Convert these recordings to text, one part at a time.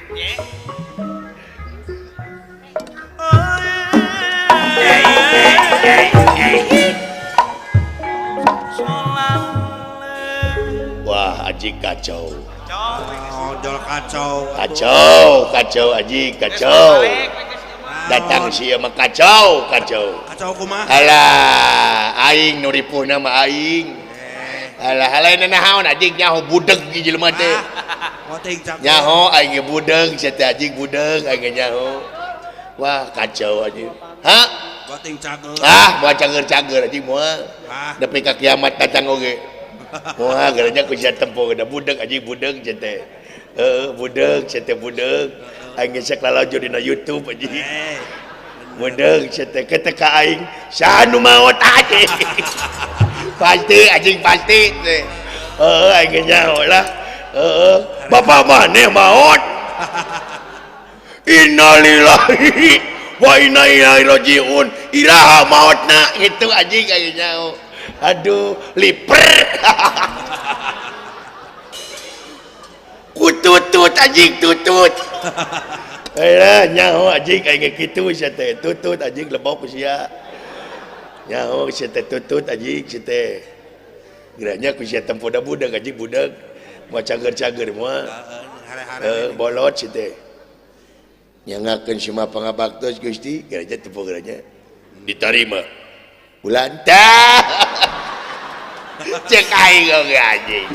Wah aji kacau. Kacau. Kacau, kacau aji kacau. Datang sia mah kacau, kacau. Kacau kumaha? Alah, aing nu ripuhna mah aing. Alah, lain naon anjing nyaho budeg ge jelema teh. Nyaho aing ge budeg, sia teh anjing budeg aing ge nyaho. Wah, kacau anjing. Hah? Ah, moal cager-cager anjing moal. Nepi ka kiamat datang oge. Moal gerenya ku sia tempo da budeg anjing budeg sia teh. Heeh, budeg sia teh budeg. Aing ge sok lalajo dina YouTube anjing. Budeg sia teh ketek ka aing, saha nu maot anjing. Pasti anjing pasti teh. Heeh, aing ge nyaho lah. Heeh, bapak maneh maot. Innalillahi wa inna ilaihi rajiun. Iraha maotna kitu anjing aing nyaho. Aduh, liper. Kututut anjing tutut. Alah nyaho anjing aing ge kitu sia teh tutut anjing lebok sia. Nyaho sia teh tutut anjing sia teh. Geranya ku sia tempo da budak anjing budak. Moal cager-cager moal. Bolot sia teh. Nyangakeun si mah pangabaktos Gusti, geranya tempo geranya ditarima. Bulan tah. Cek aing oge anjing.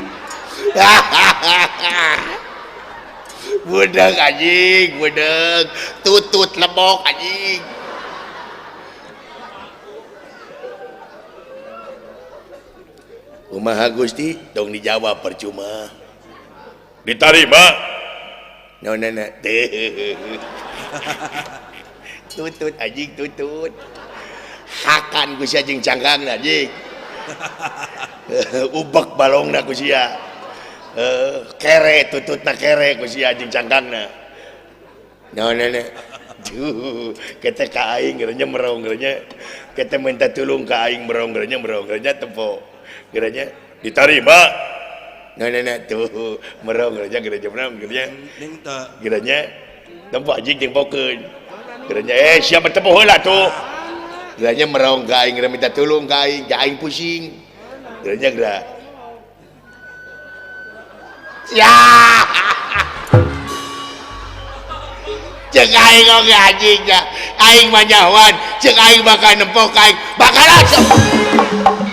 Budak anjing, budak tutut lebok anjing. Kumaha Gusti? Tong dijawab percuma. Ditarima. Naonana teh. Tutut anjing tutut. Hakan ku sia jeung cangkangna anjing. Ubek balongna ku sia. Kere tututna kere ku sia jeung cangkangna. Naonana? Duh, kete ka aing gerenya merong gerenya. Kete minta tulung ka aing merong gerenya merong gerenya tempo. Gerenya ditarima. Naonana tuh merong gerenya gerenya merong gerenya. Gerenya tempo anjing jeung bokeun. Gerenya siapa tempo heula tuh. Gerenya merong ka aing minta tulung ka aing, ka aing pusing. Gerenya gerak. Ya. Cek aing oge anjing nya. Aing mah nyahoan, cek aing bakal nempo ka aing. Bakal langsung.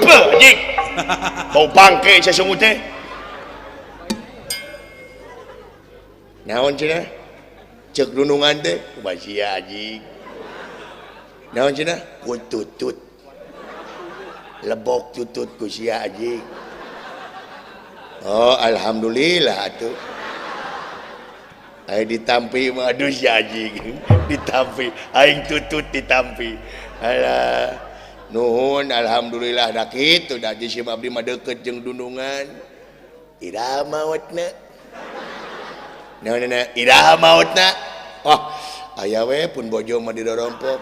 Beuh anjing. Bau bangke sasungut teh. Naon cenah? Cek dunungan teh, kumaha sia anjing. Naon cenah? Ku tutut. Lebok tutut ku sia anjing. Oh, alhamdulillah atuh. Aing ditampi mah aduh sia anjing. Ditampi, aing tutut ditampi. Alah, nuhun alhamdulillah da kitu da si abdi mah deukeut jeung dunungan. Iraha maotna? Naonana? Iraha maotna? Oh, aya we pun bojo mah didorompok.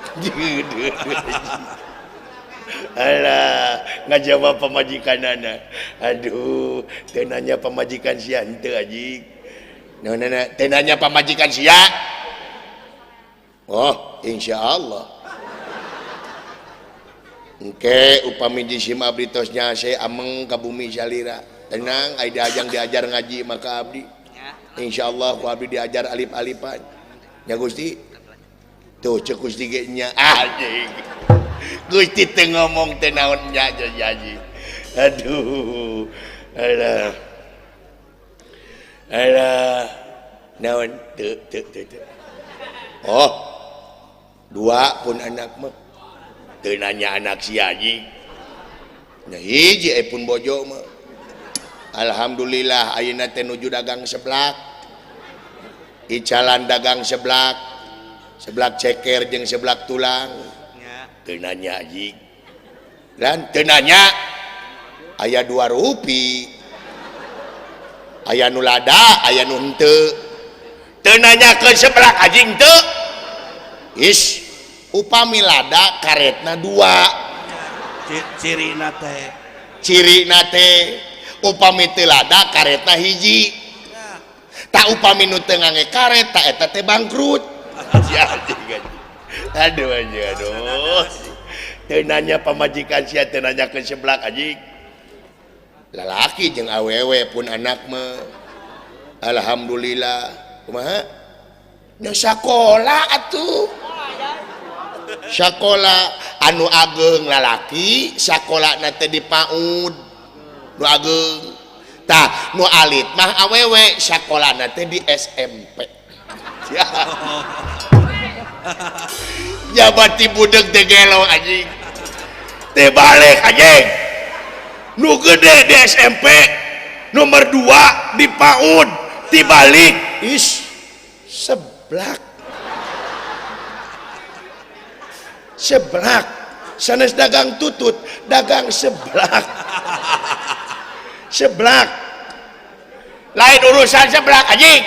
Alah, ngajawab pamajikanana. Aduh, teu nanya pamajikan sia henteu anjing. Naonana? Teu nanya pamajikan sia. Oh, insyaallah. Engke upami di sim abdi tos nyase ameng ka bumi salira. Tenang, ai diajang diajar ngaji maka abdi. Insyaallah ku abdi diajar alif-alifan. Nya Gusti. Tuh cek Gusti ge nya anjing. Gusti teu ngomong teh naon nya anjing. Aduh. Alah. Alah. Naon teu teu teu. Oh. Dua pun anak mah. Teu nanya anak si anjing. Nya hiji pun bojo mah. Alhamdulillah ayeuna teh nuju dagang seblak. Icalan dagang seblak. Seblak ceker jeung seblak tulang. Teu nanya anjing. Dan teu nanya aya 2 rupi. Aya nu lada, aya nu henteu. Teu nanyakeun seblak anjing teu. Is upami lada karetna 2. Cirina teh. Cirina teh upami teu lada karetna hiji. Tak upami nu teu ngangge karet tak eta teh bangkrut. Ya anjing. Aduh anjing aduh. Teu nanya pamajikan sia teu nanya ke seblak anjing. Lalaki jeung awewe pun anak mah. Alhamdulillah. Kumaha? Nya sakola atuh. Sakola anu ageng lalaki, sakolana teh di PAUD. Nu ageng. Tah, nu alit mah awewe, sakolana teh di SMP. Jabati budeg teh gelo anjing. Teh balik anjing. Nu gede di SMP, nomor 2 di PAUD, dibalik. Is seblak. Seblak. Sanes dagang tutut, dagang seblak. Seblak. Lain urusan seblak anjing.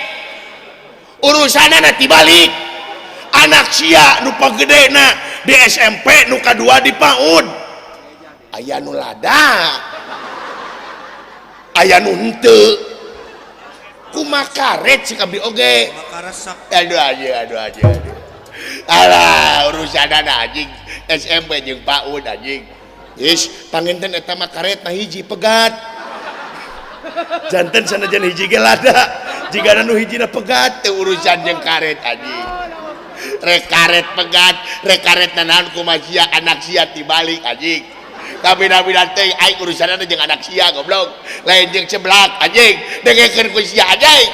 Urusanna dibalik. Anak sia nu pagedena di SMP, nu kadua di PAUD. Aya nu lada. Aya nu henteu. Kumaha karet sih abdi oge. Aduh aja aduh aja aduh. Alah urusanna anjing SMP jeung PAUD anjing. Is panginten eta mah karet mah hiji pegat. Janten sanajan hiji ge lada. Jigana nu hijina pegat teu urusan jeung karet anjing. Rek karet pegat, rek karet nanaon kumaha sia anak sia tibalik anjing. Kabina-bina teh aing urusanna jeung anak sia goblok. Lain jeung seblak anjing, dengekeun ku sia anjing.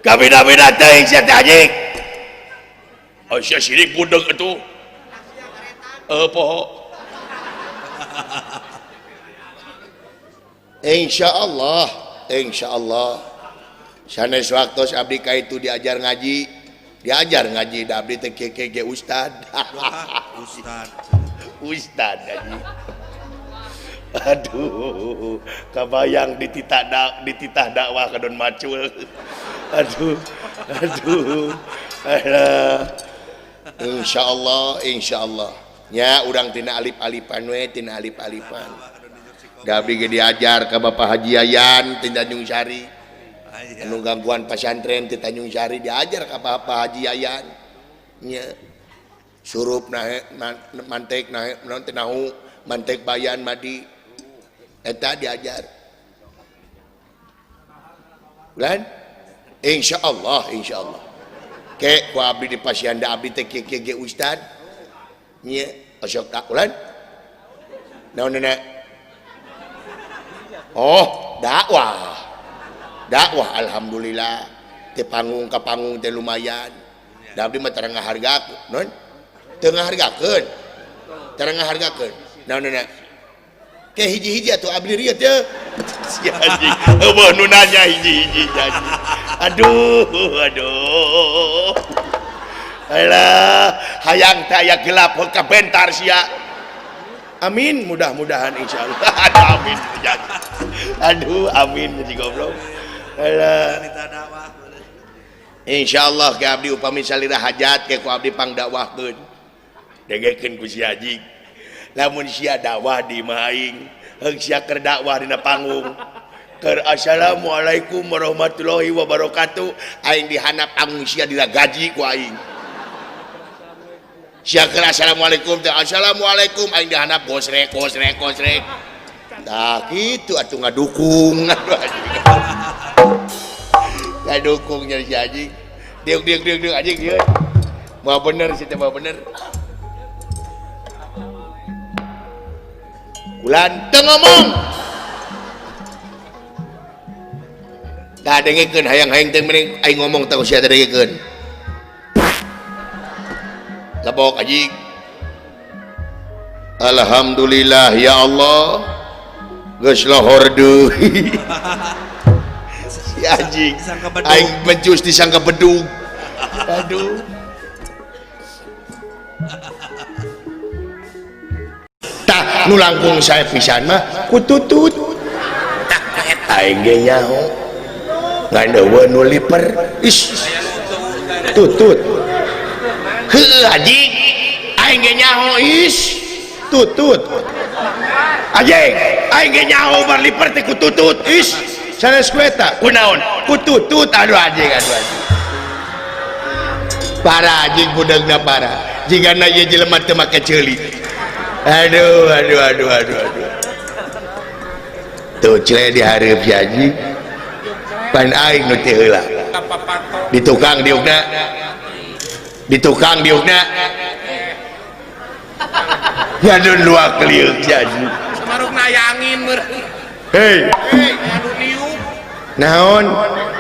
Kabina-bina teh sia teh anjing. Oh sia sirik budeg atuh. Poho. Insyaallah, insyaallah. Sanes waktos abdi ka itu diajar ngaji. Diajar ngaji da abdi teh KKG ustad. Ustad. Ustad ngaji. Aduh, kabayang dititah dakwah ka Don Macul. Aduh, aduh. Alah. Insyaallah, insyaallah. Nya urang tina alif-alifan we, tina alif-alifan. Da abdi ge diajar ka Bapak Haji Yayan ti Tanjung Sari. Anu gangguan pasantren ti Tanjung Sari diajar ka Bapak Haji Yayan. Nya surup nahe mantek nahe naon teh nahu mantek bayan madi eta diajar. Ulan insyaallah insyaallah. Ke ku abdi di pasianda abdi teh KKG ustad. Nya osok tak ulan. Naon nenek? Oh, dakwah. Dakwah alhamdulillah teh panggung ka panggung teh lumayan. Da abdi mah teu ngahargakeun, non? Teu ngahargakeun. Teu ngahargakeun. Naon nenek? Ke hiji-hiji atuh abdi rieu teh. Si anjing. Eueuh nu nanya hiji-hiji anjing. Aduh, aduh. Alah, hayang teh aya gelap ka bentar sia. Amin, mudah-mudahan insyaallah. Aduh, amin. Aduh, amin jadi goblok. Alah. Insyaallah ke abdi upami salira hajat ke ku abdi pangdakwahkeun. Dengekeun ku si anjing. Lamun sia dakwah di imah aing, heung sia keur dakwah dina panggung. Keur assalamualaikum warahmatullahi wabarakatuh, aing dihandap panggung sia diragaji ku aing. Sia keur assalamualaikum teh assalamualaikum aing dihandap gosrek gosrek gosrek. Tah kitu atuh ngadukung. Aduh anjing. Ngadukung nya si anjing. Diuk diuk diuk diuk anjing dieu. Moal bener si teh moal bener. Ulan teu ngomong. Tah dengekeun hayang-hayang teh mending aing ngomong tah ku sia teh dengekeun. Lebok anjing. Alhamdulillah ya Allah. Geus lohor deui. Si anjing. Aing becus disangka bedug. Aduh. Tah nu langkung sae pisan mah ku tutut. Tah eta aing ge nyaho. Ngan eueuh nu liper. Is. Tutut. Heueuh anjing. Aing ge nyaho is. Tutut. Anjing aing ge nyaho barliper teh kututut is sanes ku eta kunaon kututut aduh anjing aduh anjing parah anjing budeungna parah jigana ieu jelema teu make ceuli aduh aduh aduh aduh aduh tuh cele dihareup si anjing pan aing nu teu heula di tukang diukna di tukang diukna nyadun dua keliuk si anjing samarukna aya angin meureun hei aya niup naon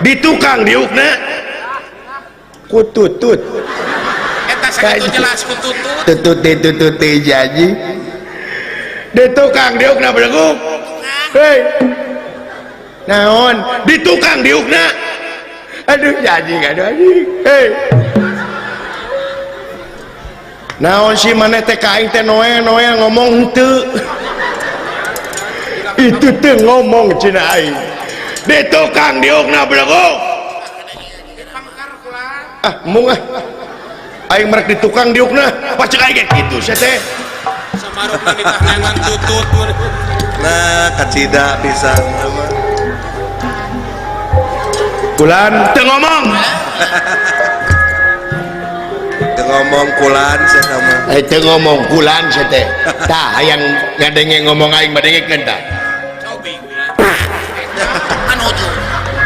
di tukang diukna kututut eta sakitu jelas kututut tutut si anjing di tukang diukna beleguk hei naon di tukang diukna aduh si anjing aduh anjing hei naon si maneh teh ka aing teh noel-noel ngomong henteu itu teh ngomong cenah aing di tukang diukna beleguk ah mung ah aing merek di tukang diukna pas cek aing ge kitu sia teh samarukna ditahangan tutut nah kacida pisan kulan teu ngomong teu ngomong kulan sia mah teu ngomong kulan sia teh tah hayang ngadenge ngomong aing mah dengekeun tah cobi kulan anu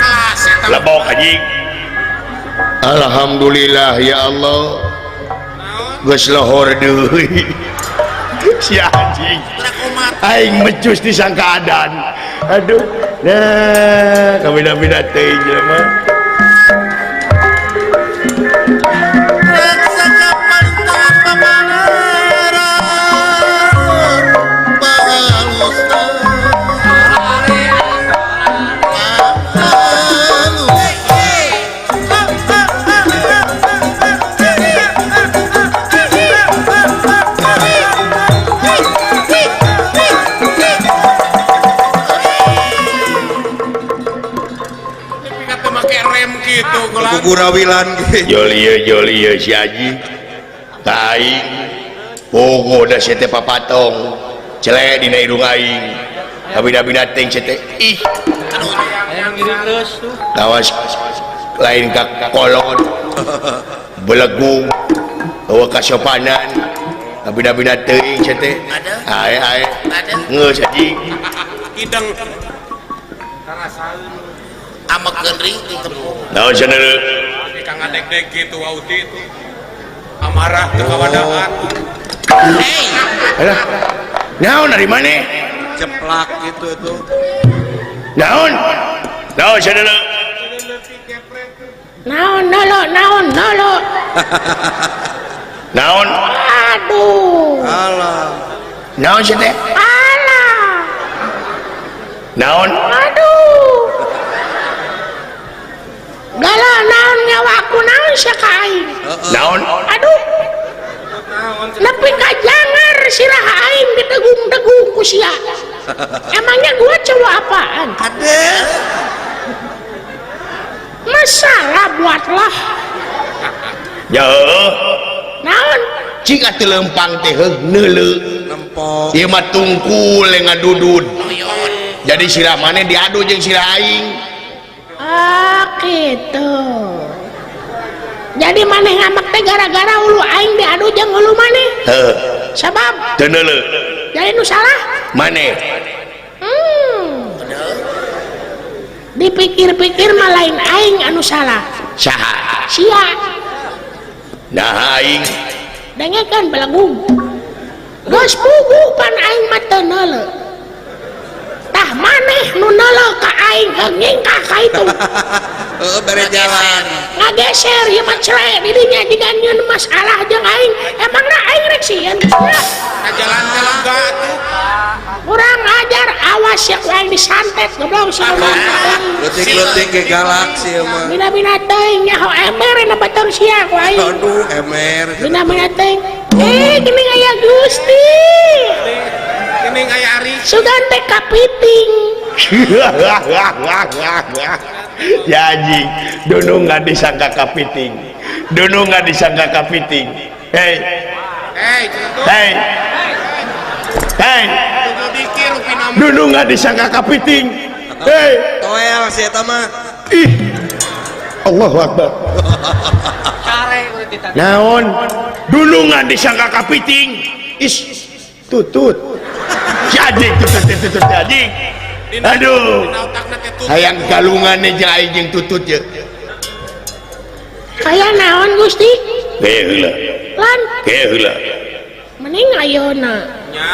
kelas eta lebok anjing alhamdulillah ya Allah geus lohor deui si anjing aing mecus disangka adan aduh nah kabina-bina teuing jelema gurawilan joli joli si anjing ka aing pogo da sia teh papatong cele dina irung aing kabina-bina teuing sia teh ih kawas lain ka kolot belegung eueuh kasopanan kabina-bina teuing sia teh ae ae geus anjing hideng karasaeun amekeun ring ditepung naon cenah kang ngadeg-deg kitu wauti itu amarah teu kawadaan hei alah naon dari maneh ceplak gitu itu naon naon cenah naon nolo naon nolo naon aduh alah naon cenah teh alah naon aduh gala naon nyawaku naon sia ka aing naon aduh nepi ka jangar sirah aing ditegung-tegung ku sia emangnya gua cowok apaan aduh masalah buatlah ya naon cik atuh lempang teh heuh neuleu nempok ieu mah tungkul ngadudud jadi sirah maneh diadu jeung sirah aing ah gitu jadi maneh ngambek teh gara-gara ulu aing diadu jeung ulu maneh heuh sabab teu neuleu jadi nu salah maneh dipikir-pikir mah lain aing anu salah saha sia nah aing dengekeun belegung geus puguh pan aing mah teu neuleu tah maneh nu neuleu ka aing heung nyingkah ka itu heuh bere jalan ngageser ieu mah cere di dinya jiga nyieun masalah jeung aing emangna aing rek sieun jalan lega atuh kurang ajar awas ya ku aing disantet goblok sia mah leutik-leutik ge galak sia mah bina-bina teuing nyaho ember na batur sia ku aing aduh ember bina-bina teuing geuning aya Gusti geuning aya Ari sugan teh kapiting ya anjing dunung nggak disangka kapiting dunung nggak disangka kapiting hei hei hei hei Dunungan disangka kapiting. Hei, toel si eta mah. Ih. Allahu Akbar. Naon? Dunungan disangka kapiting. Is tutut. Si anjing tutut tutut anjing. Aduh. Hayang galungan jeung aing jeung tutut ye. Kaya naon Gusti? Ge heula. Lan. Ge heula. Mending ayeuna. Nya.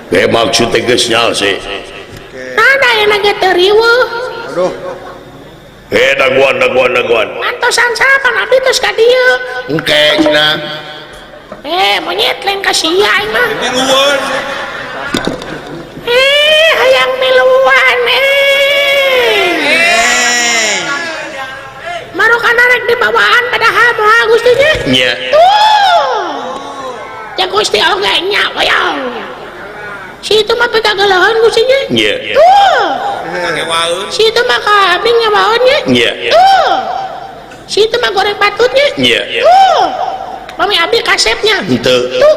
Ge maksud teh geus nyaho sih. Nah, ayeuna ge teu riweuh. Aduh. Daguan daguan daguan. Ngantosan sapan abdi tos ka dieu. Engke cenah. Monyet lain ka sia aing mah. Miluan. Hayang miluan Marukana rek dibawaan padahal moal Gusti nya. Nya. Tuh. Ya Gusti oge nya hoyong. Si itu mah pegagelahan Gusti nya. Nya. Tuh. Si itu mah ka abdi nyawaon nya. Nya. Tuh. Si itu mah goreng patutnya. Nya. Tuh. Mami abdi kasepnya. Henteu. Tuh.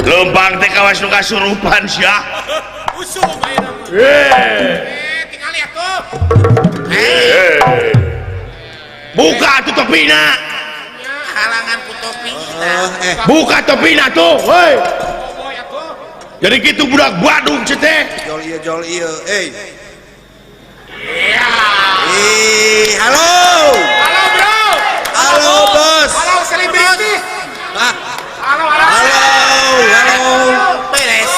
Lempang teh kawas nu kasurupan sia. Usum ayeuna mah. Tingali atuh. Buka atuh topina. Halangan ku topi. Buka topina tuh, heuy. Jadi kitu budak Badung sia teh. Jol ieu jol ieu, euy. Halo. Halo, bro. Halo, bos. Halo selebriti. Halo, halo. Halo, halo. Beres.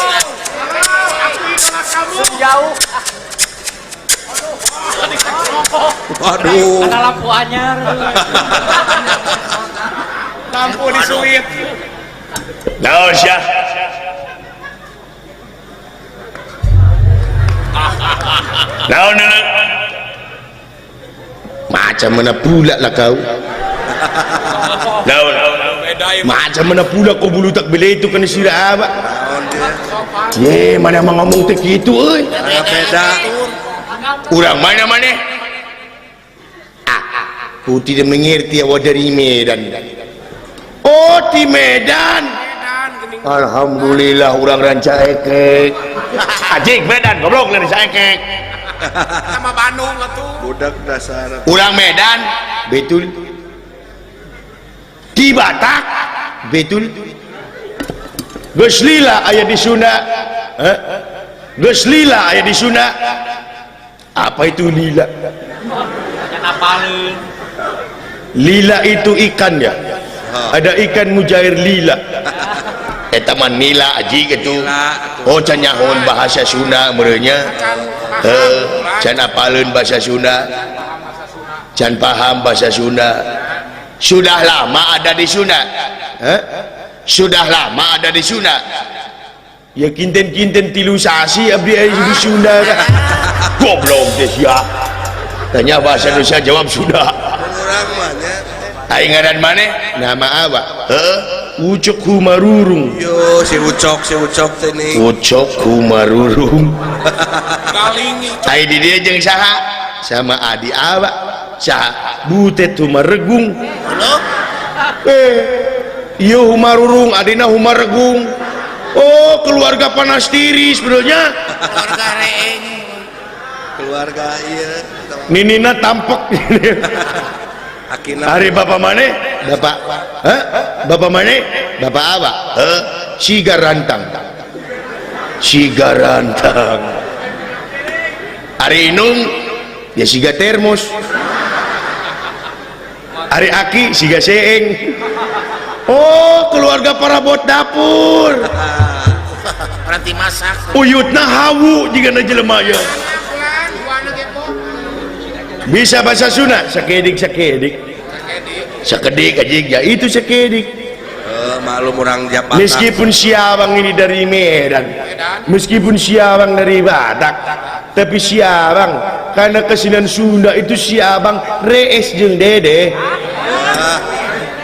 Aku idola kamu. Jauh. Waduh. Ada lampu anyar. Lampu disuit. Naon sia? Naon deuleu? Macam mana pula lah kau. Naon? Macam mana pula kau bulu tak beli itu kena sirah abak. Ye, mana emang ngomong teh kitu euy. Beda. Urang mana mana? Aku tidak mengerti awak dari Medan. Oh, di Medan. Alhamdulillah urang Rancaekek. Ajik Medan goblok dari Rancaekek. Sama Bandung atuh. Budak dasar. Urang Medan, betul. Di Batak, betul. Geus lila aya di Sunda. Geus lila aya di Sunda. Apa itu lila? Lila itu ikan ya. Ada ikan mujair lila. Eta mah nila aji kitu. Oh can nyahoan bahasa Sunda meureunnya. Heuh, can apaleun bahasa Sunda. Can paham bahasa Sunda. Sudah lama ada di Sunda. Sudah lama ada di Sunda. Ya kinten-kinten tilu sasi abdi aya di Sunda. Goblok teh sia. Tanya bahasa Indonesia jawab sudah. Urang mah nya. Aing ngaran maneh? Nama awak. Heuh, Ucok Humarurung. Yo si Ucok teh nih. Ucok Humarurung. Galing. Ai di dieu jeung saha? Sama adi awak. Saha? Butet Humaregung. Halo? Ieu Humarurung, adina Humaregung. Oh, keluarga panas tiris sebenarnya. Keluarga reeng. Keluarga ieu. Ninina tampek. Akina. Hari bapak maneh? Bapak. Hah? Bapak maneh? Bapak apa? Heh, siga rantang. Siga rantang. Ari inung ya siga termos. Ari aki siga seeng. Oh, keluarga parabot dapur. Berarti masak. Uyutna hawu jigana jelema ieu. Bisa bahasa Sunda sakedik sakedik. Sakedik anjing ya itu sakedik. Maklum orang Jakarta. Meskipun si abang ini dari Medan, meskipun si abang dari Batak, tapi si abang karena kesenian Sunda itu si abang rees jeung dede.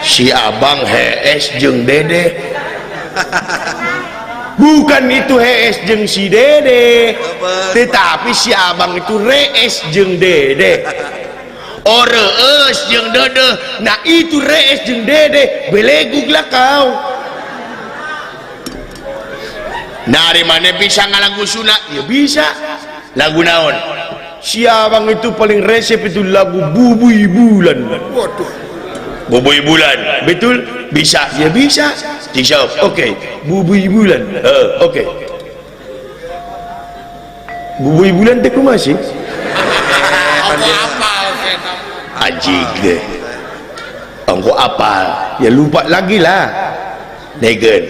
Si abang hees jeung dede. Bukan itu hees jeung si dede, tetapi si abang itu rees jeung dede. Oh rees jeung dede. Nah itu rees jeung dede, belegug lah kau. Nah dari mana bisa ngalagu Sunda? Ya bisa. Lagu naon? Si abang itu paling resep itu lagu Bubui Bulan. Waduh. Bubui Bulan, betul? Bisa, ya bisa. Dijawab, oke. Okay. Bubui Bulan, oke. Okay. Bubui Bulan teh kumaha sih? Anjing deh. Engko apal, ya lupa lagi lah. Negen.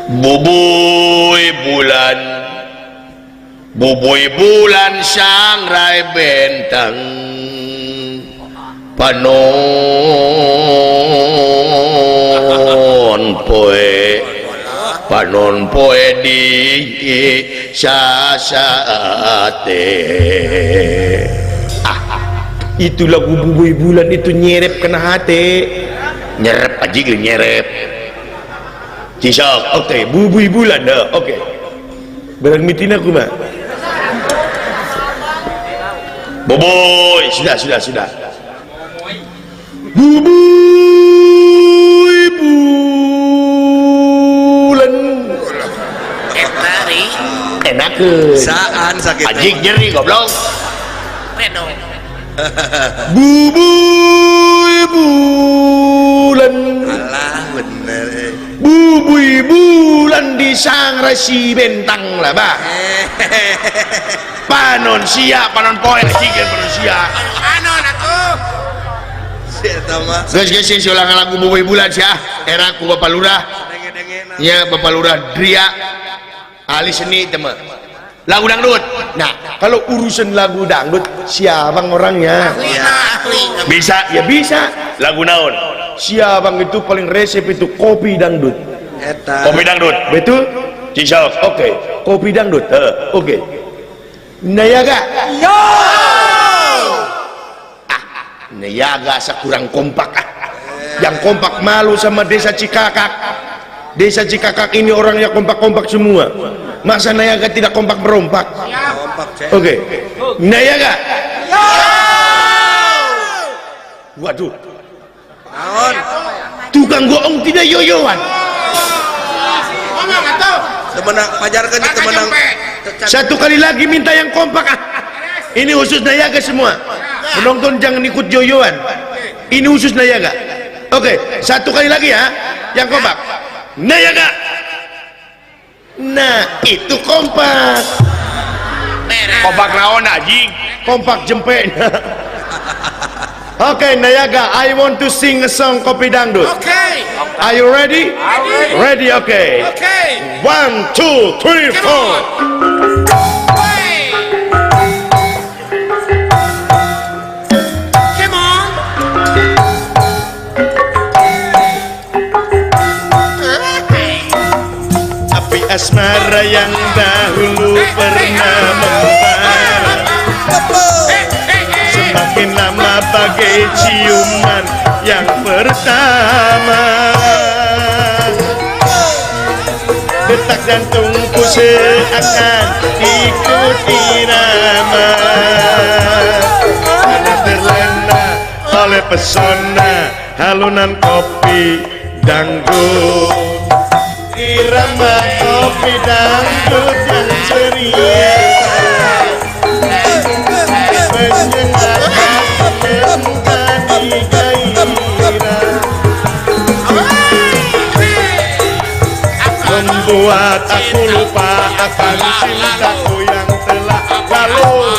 Bubui bulan, bubui bulan sangrai bentang, panon poe, panon poe di sasate. Ah, itu lagu Bubui Bulan itu nyerep kena hati, nyerep aja gitu nyerep. Cisok, oke, okay. Bubui Bulan, oke. Okay. Barang mitina kumaha? Bubui, sudah. Bubui Bulan. Enakeun. Saan sakit. Anjing nyeri goblok. Bubui Bulan. Alah bener. Bubui bulan di sangrai si bentang lah bah. Panon sia, panon poe anjing panon sia. Panon atuh. Si eta mah. Geus geus sih ulang lagu Bubui Bulan sia. Era ku Bapak Lurah. Nya Bapak Lurah Dria. Ahli seni teh mah. Lagu dangdut. Nah, kalau urusan lagu dangdut siapa orangnya? Bisa, ya bisa. Lagu naon? Si abang itu paling resep itu kopi dangdut. Eta. Kopi dangdut, betul? Cisok, oke. Okay. Kopi dangdut, oke. Okay. Nayaga. Yo. Ah, Nayaga sakurang kompak ah. Yang kompak malu sama desa Cikakak. Desa Cikakak ini orangnya kompak-kompak semua. Masa Nayaga tidak kompak merompak? Oke. Okay. Nayaga. Yo. Waduh. Tukang goong tidak yoyoan. Temenang pajarkan temenang. Satu kali lagi minta yang kompak ah. Ini khusus Nayaga semua. Penonton jangan ikut yoyoan. Ini khusus Nayaga. Oke, satu kali lagi ya, yang kompak. Nayaga. Nah, itu kompak. Kompak naon anjing? Kompak jempe. Oke, Nayaga, I want to sing a song kopi dangdut. Okay. Are you ready? Ready. Ready, okay. Okay. 1, 2, 3, 4. Hey. Come on. Api asmara yang dahulu pernah membara, semakin lama bagai ciuman yang pertama. Detak jantungku seakan ikut irama, karena terlena oleh pesona halunan kopi dangdut. Irama kopi dangdut yang ceria, menyenangkan menjadi gairah, membuat aku lupa akan cintaku yang telah lalu.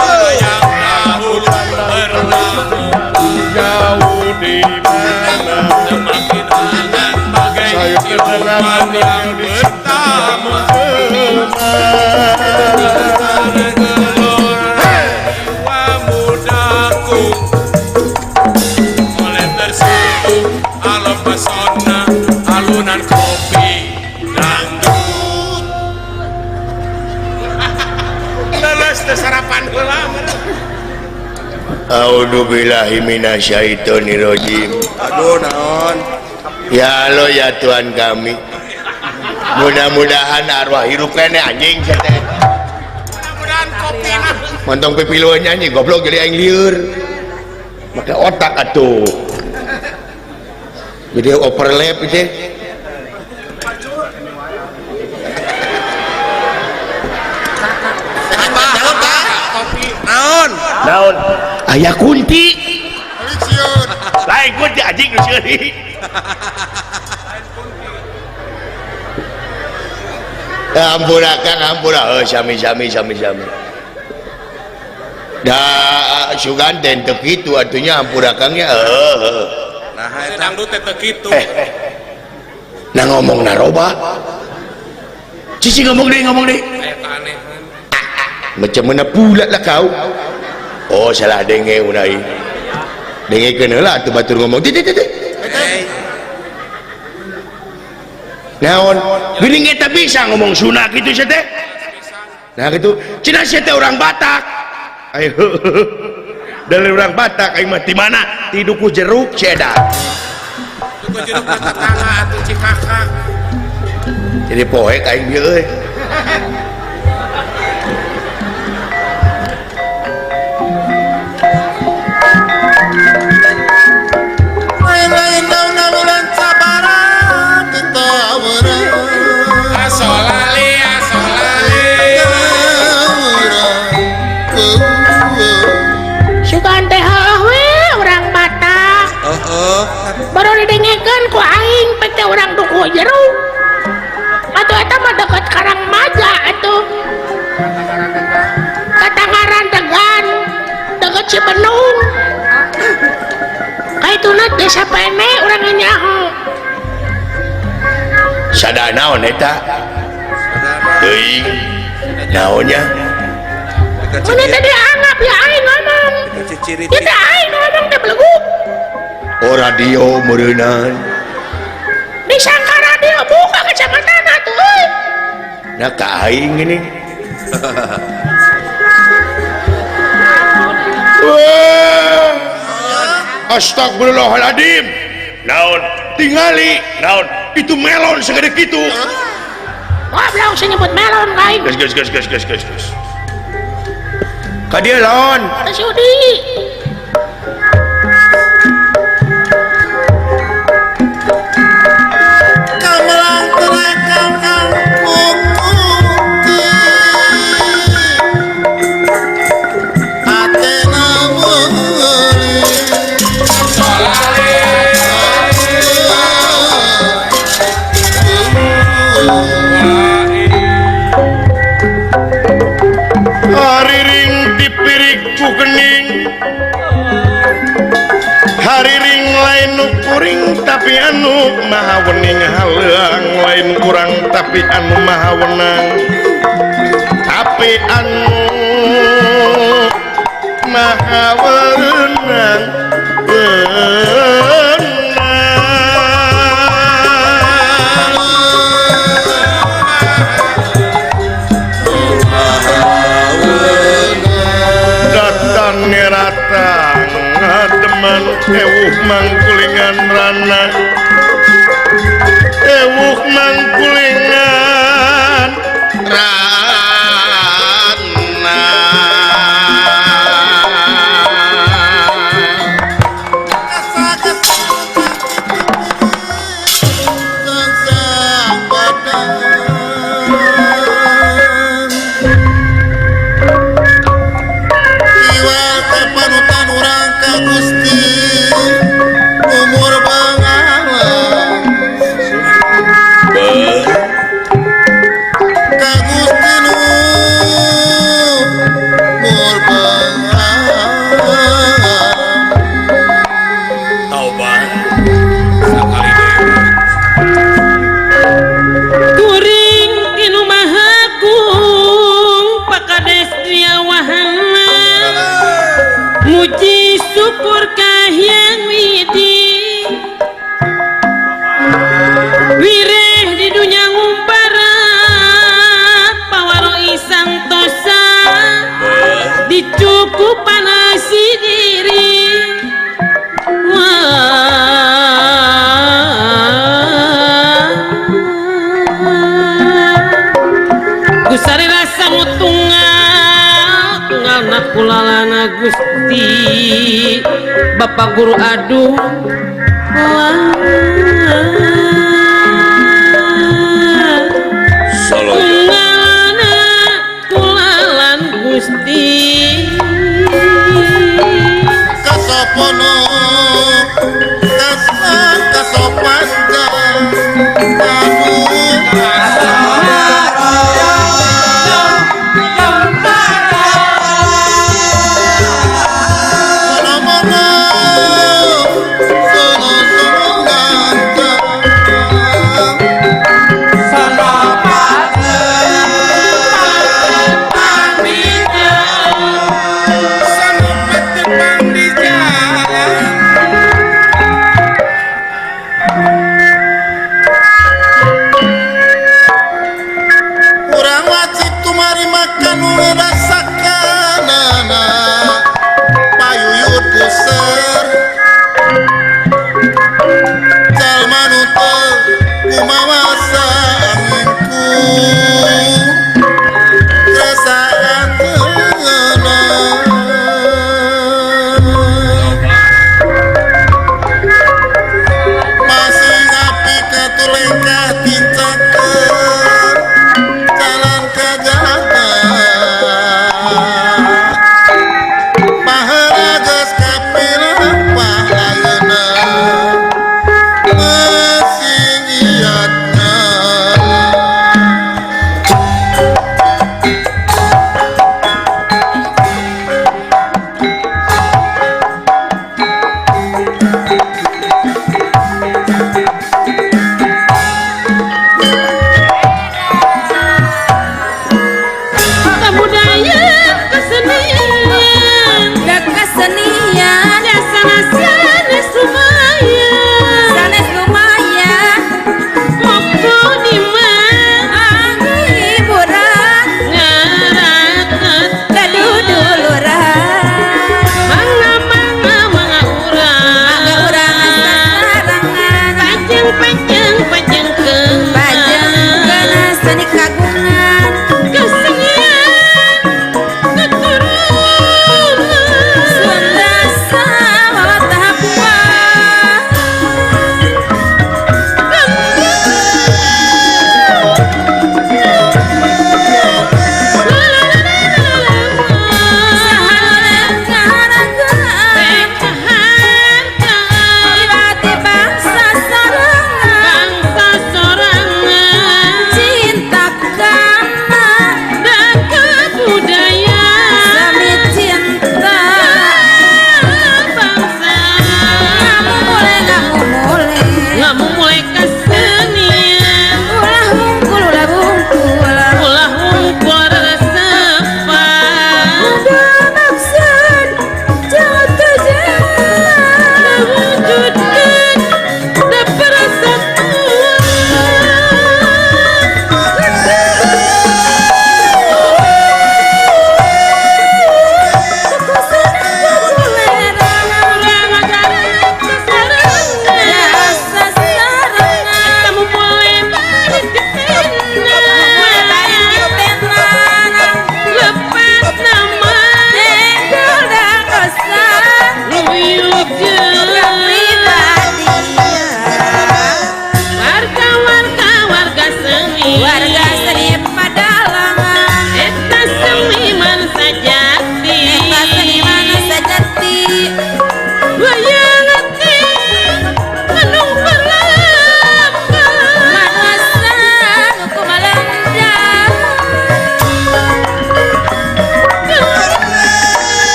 Jauh di mana saya terdengar. Geus teu sarapan heula. A'udzubillahi minasyaitonirrajim. Aduh naon. Ya Allah ya Tuhan kami. Mudah-mudahan arwah hirup kene anjing sia teh. Mudah-mudahan kopi lah. Montong pipiluan nyanyi goblok jadi aing lieur. Make otak atuh. Jadi overlap teh. Naon? Naon? Aya kunti. Lain kunti anjing nu seuri. Ampura Kang, ampura. Sami sami sami sami. Da sugan teh teu kitu atunya ampura Kang nya. Heuh. Nah eta dangdut teh teu kitu. Nah ngomong naroba. Cici ngomong deui, ngomong deui. Eta anehan. Macam mana pula lah kau? Oh salah denge unai. Dengekeun heula atuh batur ngomong. Titik titik. Naon? Geuning eta bisa ngomong Sunda kitu sia teh? Nah kitu, cenah sia teh urang Batak. Ayo. Dari urang Batak aing mah di mana? Di Dukuh Jeruk sia. Dukuh Jeruk mah tetangga atuh Cikakak. Jadi poek aing bieu euy. Asolali asolali. Sugan teh heuh we urang Batak. Heeh. Baru didengekeun ku aing pek teh urang Dukuh Jeruk. Atuh eta mah deket Karangmaja atuh. Katangaran Degan, deket Cibenung. Kaituna desa Pene urang nyaho. Sada naon eta? Teuing. Naonnya? Mun teh dianggap ya aing ngomong. Ieu teh aing ngomong teh belegu. Oh radio meureunan. Disangka radio buka kecamatan atuh euy. Nah ka aing ini. Astagfirullahaladzim. Naon? Tingali. Naon? Itu melon segede kitu. Goblok sih nyebut melon lain. Geus geus geus geus geus geus. Ka dieu laon? Teu sudi. Kamelang terekam kampung putih. Atena meuli. Hariring dipirik ku gening, hariring lain nu kuring tapi anu maha wening, haleuang lain kurang tapi anu maha wenang, tapi anu maha wenang. Ewuh mangkulingan rana, ewuh mangkulingan rana. Panutan urang ka Gusti umur bangawan ka Gusti nu umur bangawan. Taubat sakali deui. Kuring tinu Maha Agung Pakades Ria Wahana muji syukur ka Hyang Widi wireh di dunya ngumpara pawaro isantosa Ungalana kulalana Gusti Bapak Guru aduh Ungalana kulalan Gusti Kasopono kasopanjang Sanopati pang di jalan.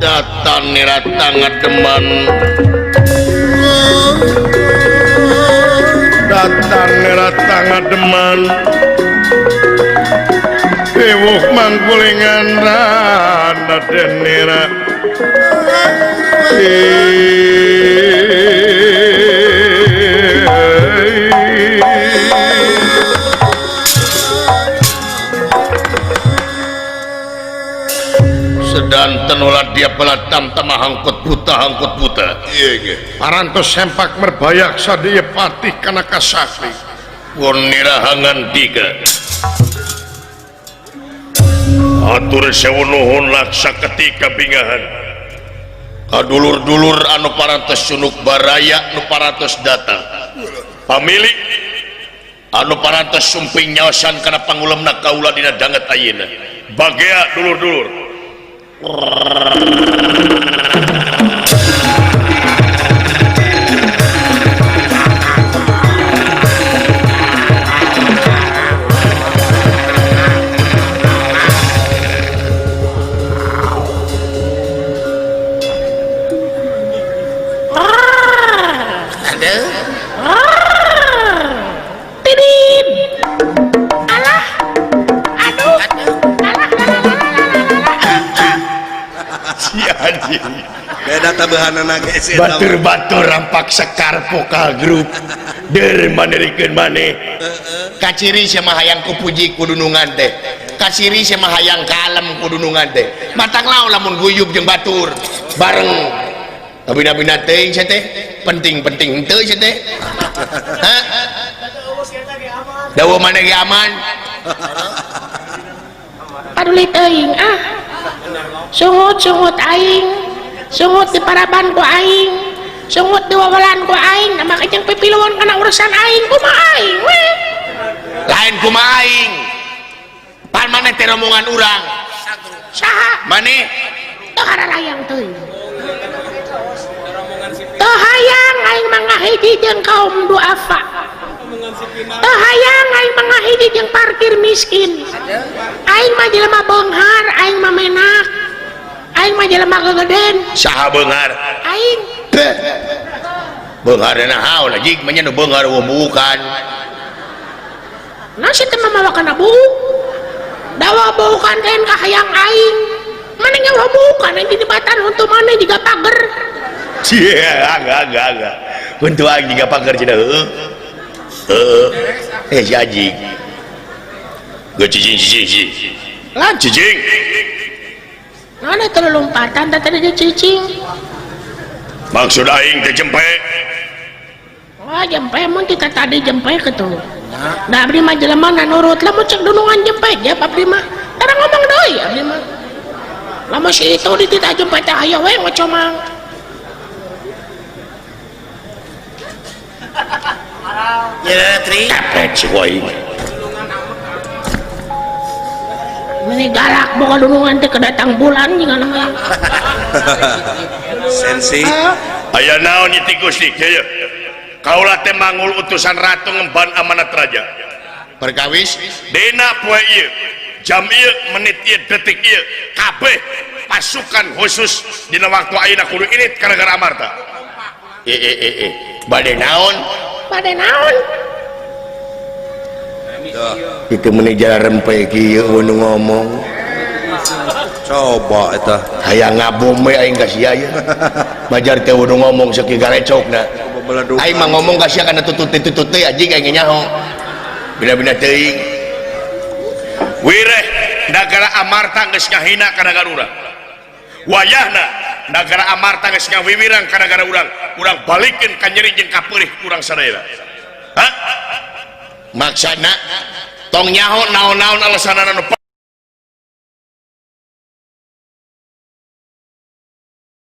Datan nirata ngademan Datan nirata ngademan Ewuh mangkulingan Raden Nira Sedanten ulah dia belatam tamah hangkut buta Parantos sempak merbayak sadia patih kana kasakti Won nirahangan tiga Atur sewu nuhun laksa ketika bingahan kadulur-dulur anu parantos sunuk baraya nu parantos datang pamilik anu parantos sumping nyaosan kana pangulemna kaula dina danget ayeuna bagea dulur-dulur. Batur-batur rampak sekar vokal grup der manerikeun maneh kaciri sama hayang kupuji kudunungan teh kaciri sama hayang kalem kudunungan teh matang lau lamun guyub jeung batur bareng tapi-bina teuing sia teh penting-penting henteu sia teh ha dawa maneh ge aman paduli teuing ah sungut-sungut aing sungut di paraban ku aing sungut di wawalan ku aing nama keceng pipiluan kana urusan aing kumaha aing we lain kumaha aing pan maneh teh rombongan urang saha maneh teu hararayang teuing teu hayang aing mah ngahiji jeung kaum duafa teu hayang aing mah ngahiji jeung parkir miskin aing mah jelema beunghar aing mah menak aing mah jelema gegeden saha beunghar aing beunghar naon anjing mah nya nu beunghar bukan nah si teh mah mawa kana buuk dawa bukan teh ka hayang aing maneh nyawa bukan aing di jembatan untuk maneh jiga pager cie agak untuk aing jiga pager cenah heueuh heueuh si anjing geus cicing lan cicing mana itu lompatan tadi dia cicing maksud aing teh jempe wah jempe mun kita tadi jempe kitu nah abdi mah jelema na nurut lamun cek dunungan jempe jep abdi mah tara ngomong deui abdi mah lamun si itu dititah jempe teh hayo we ngocomang ya tri kapet si woi ini galak boga dunungan teh kedatang bulan jeung namanya sensi aya naon ieu tikus nih kieu kaula teh mangul utusan ratu ngemban amanat raja perkawis dina poe ieu jam ieu menit ieu detik ieu kabeh pasukan khusus dina waktu ayeuna kudu init ka negara Amarta bade naon bade naon itu meni jalan rempe kieu nu ngomong coba eta hayang ngabom we aing ka sia ieu majar teh nu ngomong sakieu garecokna aing mah ngomong ka sia kana tutut-tutut teh anjing aing nyaho bina-bina teuing wireh nagara Amarta geus ngahina ka nagara urang wayahna nagara Amarta geus ngawiwirang ka nagara urang urang balikeun ka nyeri jeung kapeurih urang sadaya ha maksana tong nyaho naon-naon alasanana nu